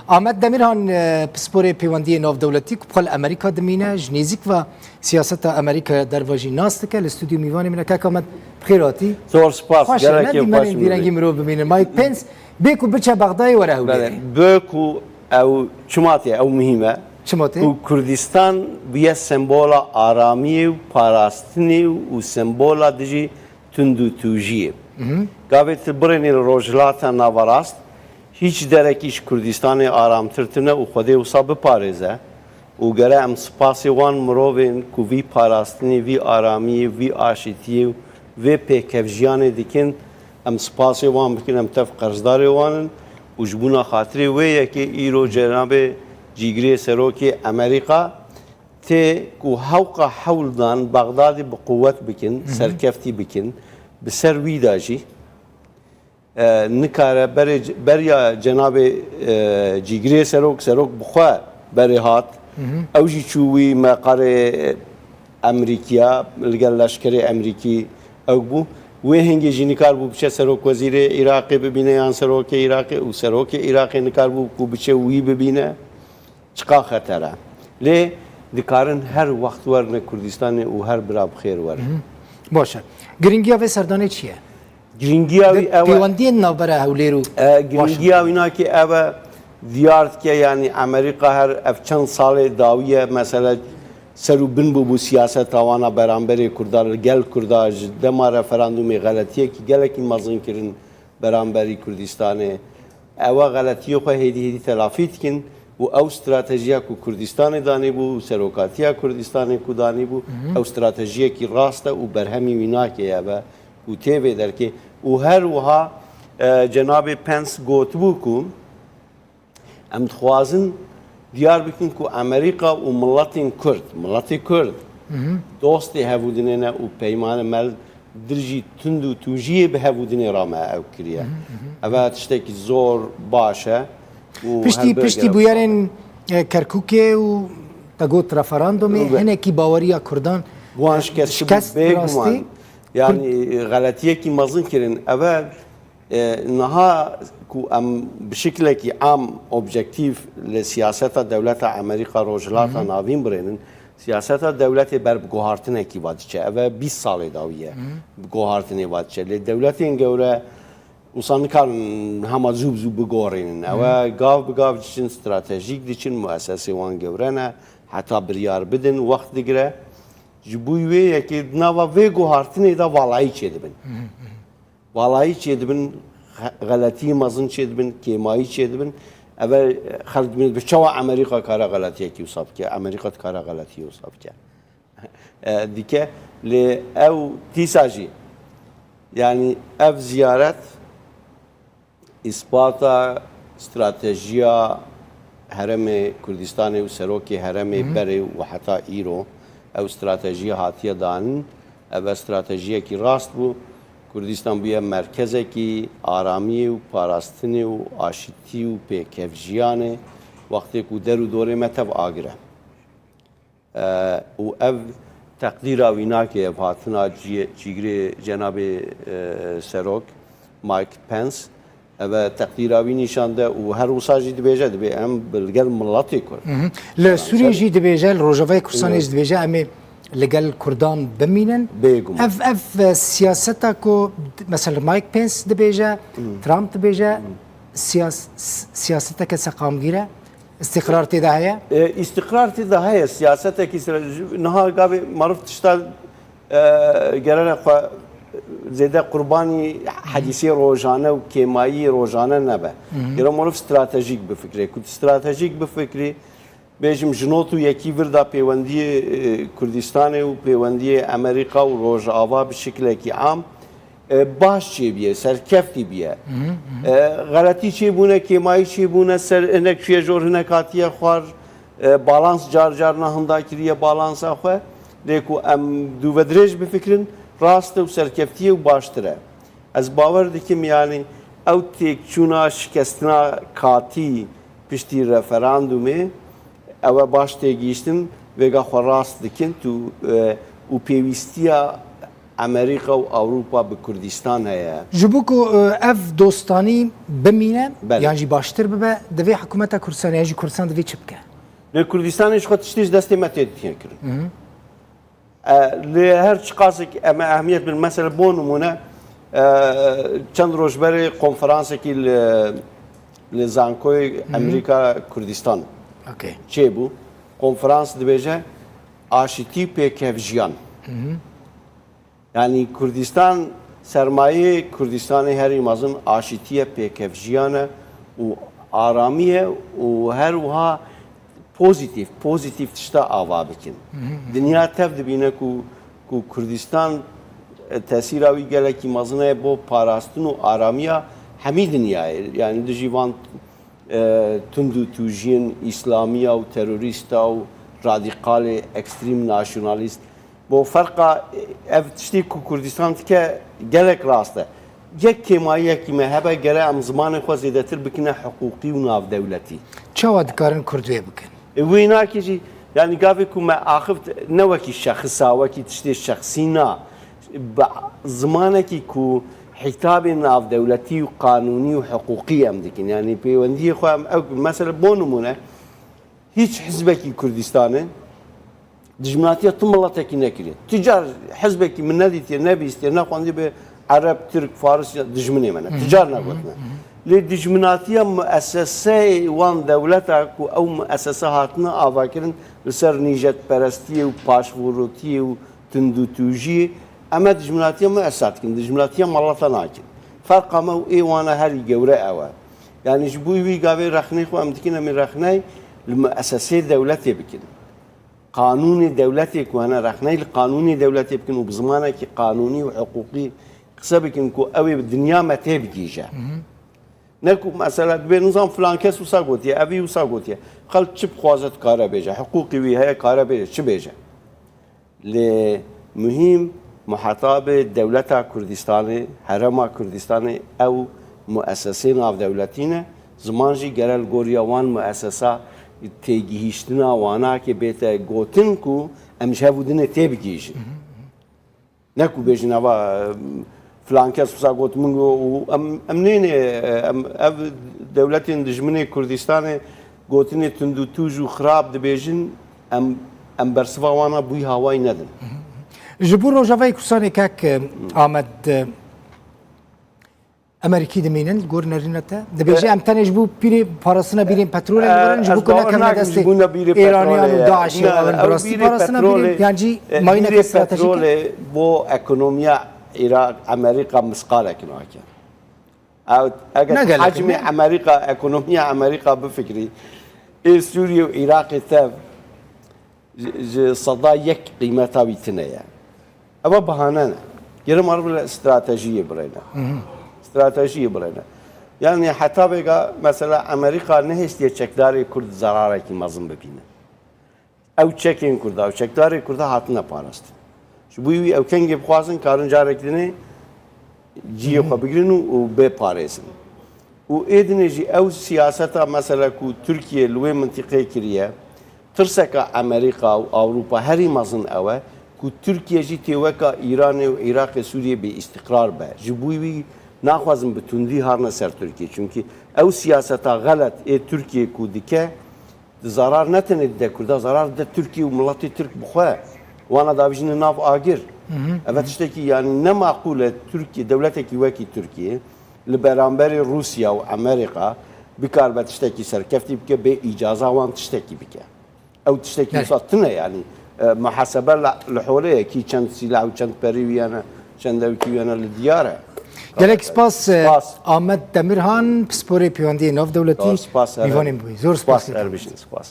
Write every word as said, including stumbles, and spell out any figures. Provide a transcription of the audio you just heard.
Ahmet Demirhan, e, pisporê pêwendiyê navdewletî ku bi xwe li Amerîka dimîne, ji nêzîk ve siyaseta Amerîkaya derve jî nas dike. Li stûdyo mîvanê min e. Kek Ahmet, bi xêr hatî. Zor spas. Xweş e, ne dîmenên vî rengî mirov bimîne. Mike Pence, bê ku biçe Bexdayê were Hewlêrê. Bê ku ew çima tê, ew muhîm e. Çima tê? Ku Kurdistan bûye sembola aramiyê û parastinê û sembola dijî tund û tûjiyê. Gavê tu birênî li Rojhilata Naverast, hîç derekî ji Kurdistanê aramtir tune û Xwedê wisa biparêze û gere em spasê wan mirovên ku vî parastinê, vî aramiyê, vî aşîtiyê û vê pêkevjiyanê dikin, em spasê wan bikin, em tev qerzdarê wan in û ji bona xatirê wê yekê îro cenabê cîgirê serokê Amerîka tê ku hewqa hewl dan Bexdadê bi quwet bikin, serkeftî bikin, bi ser wî de jî, e, nikare berê, beriya cenabê, e, cîgirê serok, serok bi xwe berê hat. Ew jî çû wî meqarê Emerîkiya, li gel leşkerê Emerîkî ew bû. Wê hingê jî nikarbû biçe serokwezîrê Iraqê bibîne yan serokê Iraqê û serokê Iraqê nikarbû ku biçe wî bibîne. Çiqa xeter e. Lê dikarin her wext werine Kurdistanê û her bira bi xêr werin. Baş e. Giringiya vê serdanê çi ye? Giringiya wî ew e. Pêwendiyên navbera Hewlêr û E, giringiya wî nakê ev e. Diyar dike, yanî Amerîka her ev çend salê dawiye, mesela ser û bin bûbû siyaseta wana beramberê Kurda, li gel Kurda, ji dema referandumê xeletiyekî gelekî mezin kirin beramberî Kurdistanê. Ewa xeletiyê xwe hêdî hêdî telafî dikin û ew stratejiya ku Kurdistanê danîbû û serokatiya Kurdistanê ku danîbû, ew stratejiyekî rast e û berhemî wî nake ye ve ku tê vê derkê. Û her wiha, e, cenabê Pence gotibû ku em dixwazin diyar bikin ku Amerîka û miletên Kurd, miletê Kurd dostê hevûdinê ne û peymane mel dirjî tund û tûjiyê bi hevûdinê re me ew kiriye. Ev e tiştekî zor baş e. Û Piştî, her piştî gerek bûyerên, e, Kerkûkê û te got referandumê, Û be- hinekî baweriya Kurdan, Wan e, şikestibû şikest bi rastî. Bêguman. Yanî xeletiyekî mezin kirin. Ev e, e, niha ku em bi şiklekî am, objektîf li siyaseta dewleta Amerîka Rojhilata Navîn birênin, siyaseta dewletê ber bi guhartinekî va diçe. Ev e bîst salê dawî ye bi guhartinê va diçe. Lê dewletên gewre wisa nikarin hema zû bi zû bigorînin. Ew e gav bi gav diçin, stratejîk diçin, muesesê wan gewre ne, heta biryar bidin, wext digire. Ji bo wê yekê di nava vê guhartinê de valayî çêdibin. Valayî çêdibin, xe-, xeletiyê mezin çêdibin, kêmayî çêdibin. Ev e xelk dibîne, bi çawa Amerîka kare xeletiyekî wisa bike? Amerîka dikare xeletiyê wisa bike. E, dike, lê ew dîsa jî, yanî ev ziyaret îspata stratejiya Herêmê Kurdistanê û serokê herêmê berê û heta îro, ew stratejiya hatiye danin. Ev e stratejiyekî rast bû. Kurdistan bûye merkezekî aramiyê û parastinê û aşitî û pêkevjiyanê, wextê ku der û dorê me tev agir e. E, û ev teqdîra wî nake, ev hatina cî-, cîgirê cenabê, e, serok Mike Pence, ev e teqdîra wî nîşan de û her wisa jî dibêje, dibê em bi, li gel miletê Kurd. Li Sûriyê jî dibêje, li Rojavayê Kurdistanê jî dibêje, em ê li gel Kurdan bimînin. Bêguman. Ev, ev, e, siyaseta ku, mesela Mike Pence dibêje, Trump dibêje, siyas-, s-, siyaseteke seqamgîr e. Îstîqrar tê de heye? E, îstîqrar tê de heye. Siyasetekî sira-, niha gavê meriv tişta, e, gerek xwe zêde qurbanî hedîsê rojane û kêmayî rojane nebe. Gerek meriv stratejîk bifikirê. Ku tu stratejîk bifikirî, bêjim ji not û yekî vir de pêwendiyê, e, Kurdistanê û pêwendiyê Amerîka û Rojava bi şiklekî am e, baş çêbûye, serkeftî bûye. E, xeletî çêbûne, kêmayî çêbûne, ser hinek çûye jor, hinek hatiye xwar, e, balans car car nahinda kiriye balansa xwe. Lê ku em dûvedirêj bifikirin, rast e û serkeftî ye û baştir e. Ez bawer dikim, yanî ew têkçûna, şikestina katî piştî referandumê, ew e baş têgihîştin, vêga xwe rast dikin tu, e, û pêwîstiya Amerîka û Ewropa bi Kurdistan heye. Ji bo ku e, ev dostanî bimîne Belê. Yan jî baştir bibe, divê hikûmeta Kurdistanê yan jî Kurdistan divê çi bike? Li Kurdistanê ji xwe tiştê ji destê me tê dikin kirin. E, Lê her çiqasek em ehmiyet bin, mesela bo nimûne e, çend roj berê konferansekî li, li Zankoyê Amerîka Kurdistan Okay. çêbû. Konferans dibêje aşitî pêkevjiyan. Yanî Kurdistan, sermayê Kurdistanê herî mezin aşitî ye, pêkevjiyan e û aramî ye û her wiha pozîtîf, pozîtîf tişta ava bikin. Dinya tev dibîne ku ku Kurdistan e, tesîra wî gelekî mezin e bo parastin û aramiya hemî dinyayê. Yanî dijî van e, tund û tûjiyên îslamiya û terorîsta û radîqalê ekstrîm nasyonalîst. Bo ferqa e, ev tiştî ku Kurdistan dike gelek rast e. Yek kêmayiyekî me hebe, gere em zimanê xwe zêdetir bikine hiqûqî û navdewletî. Çawa dikarin Kurd wê bikin? E, wê nakê jî, yanî gavê ku me axift ne wekî şexisa, wekî tiştê şexsî na, bi zimanekî ku hitabê navdewletî û qanûnî û hiqûqî em dikin. Yanî pêwendiyê xwe em ew, mesela bo nimûne, hîç hizbekî Kurdistanê dijminatiya tu miletekî nekiriye. Tu car hizbekî min nedîtiye, nebîstiye, nexwendiye bê Ereb, Tirk, Faris ya dijminê me ne. Tu car negotine. Lê dijminatiya mueseseyê wan dewleta ku ew muesese hatine avakirin li ser nîjetperestiyê û paşvorotiyê û tundûtûjiyê, em e dijminatiya muesesa dikin, dijminatiya malata nakin. Ferqa me û ê wana herî gewre ew e. Yanî ji bo wî gavê rexnê xwe em dikin, em ê rexney li mueseseyê dewletê bikin. Qanûnê dewletê ku hene rexney li qanûnê dewletê bikin û bi zimanekî qanûnî û hiqûqî qise bikin ku ew ê bi dinya me tê bigihîje. Ne ku mesela dibê nizam filan kes wisa gotiye, evî wisa gotiye. Xelk çi bixwaze dikare bêje. Hiqûqê wî heye kare bêje, çi bêje. Lê muhîm muhetabê dewleta Kurdistanê, herêma Kurdistanê ew muesesê navdewletî ne. Ziman jî gere li goriya wan muesesa têgihîştina wana ke bête gotin ku em ji hev û dinê têbigihîjin. Ne ku bêjin eva, em, filan kes wisa got min û em, em nêne, em, ev dewletên dijminê Kurdistanê gotinê tundûtûj û xirab dibêjin, em, em bersiva wana bûyî hawayî nedin. Ji bo Rojavayê Kurdistanê kek Amed, e, Emerîkî dimînin li gor nerîna te? Dibêje em tenê ji bo pîrê parastina bîrên petrolê li werin, ji bo ku nekevine destê Îraniyan û DAIŞê û ew in bi rastî parastina bîrên, yan jî mayîneke stratejîk e? Petrolê bo ekonomiya Îraq, Amerîka misqalek nake. Ew, eger hecmê Amerîka, ekonomiya Amerîka bifikirî, ê Sûriye û Îraqê tev ji, ji seda yek qîmeta wî tune ye. Eva bahane ne. Gere meriv li stratejiyê birêne. Stratejiyê birêne. Yanî heta vêga mesela Amerîka nehêştiye çekdarê Kurd zerarekî mezin bibîne. Ew çekên Kurda, ew çekdarê Kurda hatine parastin. Ji bo wî ew kengê bixwazin karin carek dinê cihê xwe bigirin û, û bê parêzin. Û ê dinê jî ew siyaseta mesela ku Tirkiye li wê mintîqê kiriye, tirseka Amerîka û Ewropa herî mezin ew e ku Tirkiye jî tê weka Îranê û Îraqê Sûriyê bê îstiqrar be. Ji bo wî naxwazin bi tundî harine ser Tirkiye. Çunkî ew siyaseta xelet ê Tirkiye ku dike, di zarar ne tenê dide Kurda, zarar dide Tirkiye û miletê Tirk bi xwe. Wana davîjîne nav agir. Eve tiştekî yanî ne maqûl e Tirkiye, dewletekî wekî Tirkiye li beramberê Rûsya û Amerîka bikaribe tiştekî serkeftî bike, bê îcaza wan tiştekî bike. Ew tiştekî wisa tune yanî. E, muhasebe li, li holê ye kî çend sîlah û çend perî wî hene, çend ewkî wî hene li diyar e. Gelek spas, e, Amed Demirhan, pisporê pêwendiyê navdewletî, mîvanê min bûyî. Zor spas. Spas.